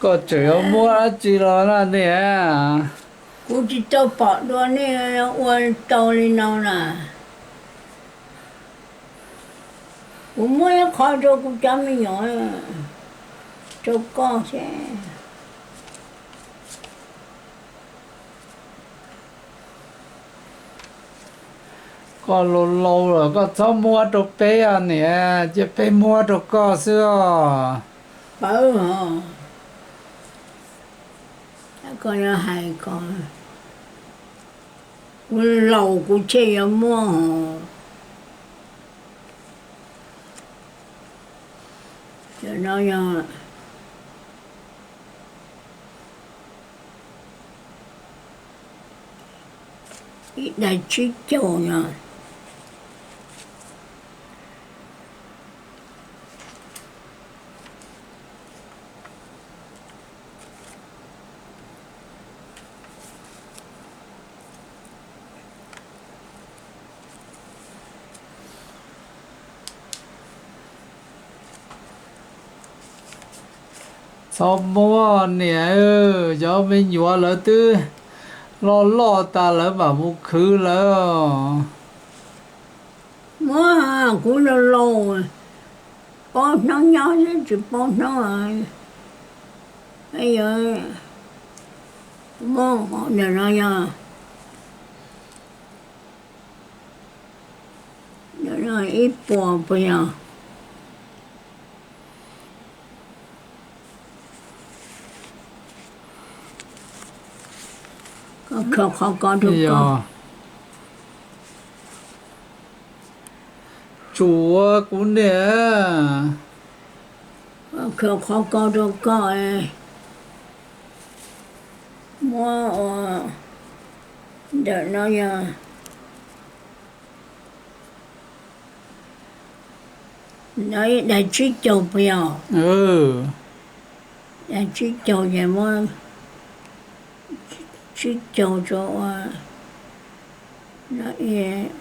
Koj tseem yuav muab dab tsi los na niam? Kuv tsis tau pom dua nej ua tau li no na. Kuv muab ib qho rau kuv cov me nyuam, rau koj thiab. Koj laus laus lawm koj txhob muab rau peb os niam, cia peb muab rau koj xwb os. Pawv, koj yuav hais ko, kuv laus kuv thiaj yuav muab os. Cov no yog ib daim tsib caug no. Txhob muab niam, cov me nyuam lawv twb loj loj tas lawv mam mus khwv lawm. Muab, kuv laus laus, paub hnub nyob thiab tsis paub hnub. Muab, ntawm no yog, ntawm no ib puas puas yog? Khaws qhov ko rau koj. Tsum kuv niam. Khaws qhov ko rau koj, muab ua, ntawm no yog, no ib daim tsib caug puas yog? Daim tsib caug ces muab tsib caug rau ua, no ib,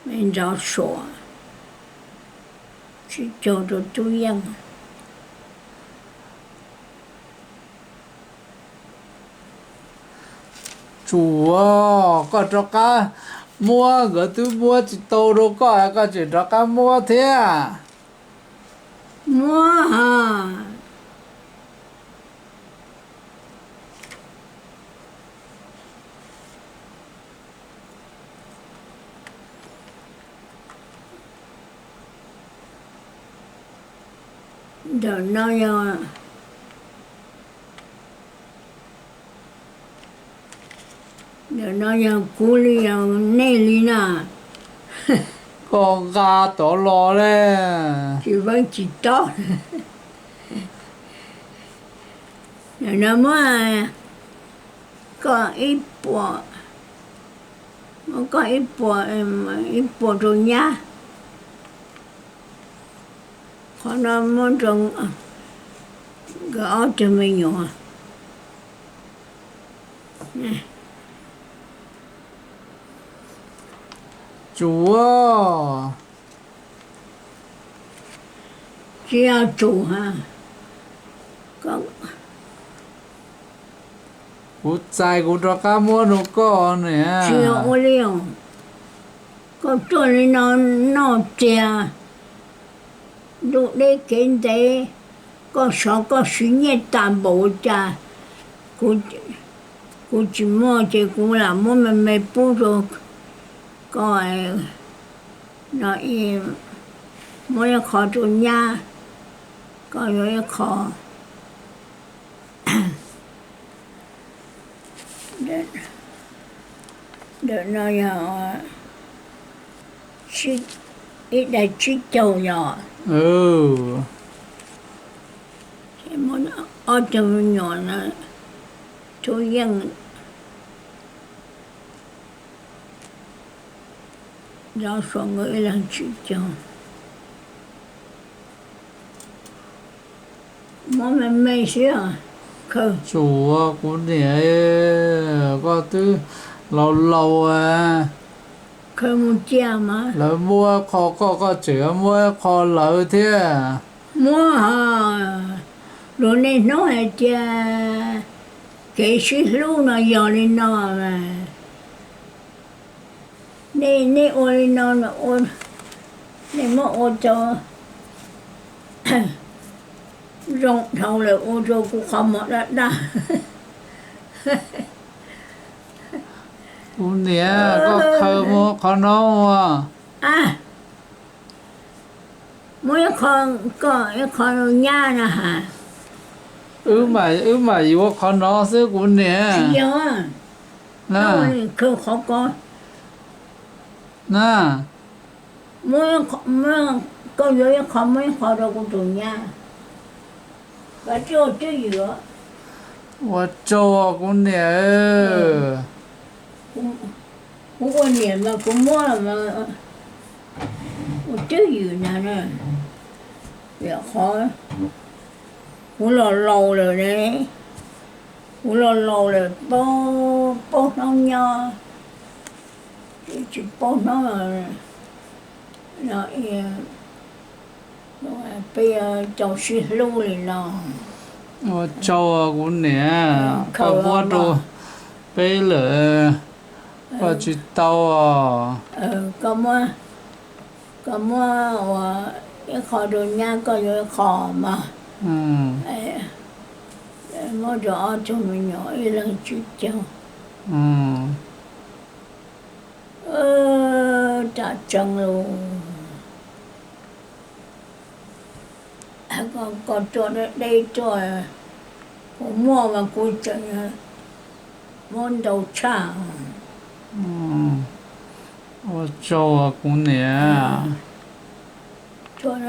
me nrov suas, tsib caug rau tub yeej. Tsum, koj rov qab muab, nkawd twb muab tsis tau rau koj, koj tseem rov qab muab thiab. Muab, ntawm no yog, ntawm no yog kuv li yog nej li na. Koj nqa tod los le. Tsis veeb tsis tob. Ntawm no muab koj ib puas, muab koj ib puas, ib puas rau nyab. Qhov no muab rau nkawd ob tug me nyuam. Tsum, tsis yog tsum, kuv txais kuv rov qab muab rau koj ne. Tsis yog ua li os, koj tuaj li no noj tiag, ntuj deb kev ntev, koj sov koj siv nyiaj tas npaum cas, kuv tsis muaj ces kuv lam muab me me pub rau koj no, muab ib qho rau nyab, koj yuav ib qho. Ntawm no yog ib daim tsib caug yog. Ob tug me nyuam no, Tub Yeej, Nrov Suas nkawd ib leeg tsib caug. Muab me me xwb. Tsum, kuv niam, koj twb laus laus, khaws mus cia mas lawv muab qho koj, koj tseem muab qho lawv thiab. Muab, Niaj hnub hais tias kev sib hlub no yog li no, nej, nej ua li no, nej muab ua rau zoo dhau lawm, ua rau kuv qhov muag daj daj. Kuv niam, koj khaws mus qhov no ua. Muab ib qho, koj ib qho nyab na has. Wb mam yuav qhov no xwb kuv niam. Yog na, khaws qhov ko na. Koj yuav ib qho muab ib qho rau kuv tus nyab. Ua tsaug kuv niam. Kuv ua niam mas kuv muab ua twj ywm na. Qhov kuv los laus lawm ne, kuv los laus lawm, paub hnub nyob, tsis paub hnub no, peb tau sib hlub li no. Ua tsaug kuv niam, koj muab rau peb lawm, koj tsis tau. Koj muab ua ib qho rau nyab, koj yuav ib qho mas. Muab rau ob tug me nyuam ib leeg tsib caug. Tam tseeb los, koj tuaj deb deb tuaj, kuv muaj mas kuv tseem muab ntau tshaj. Ua tsaug kuv niam. Tuaj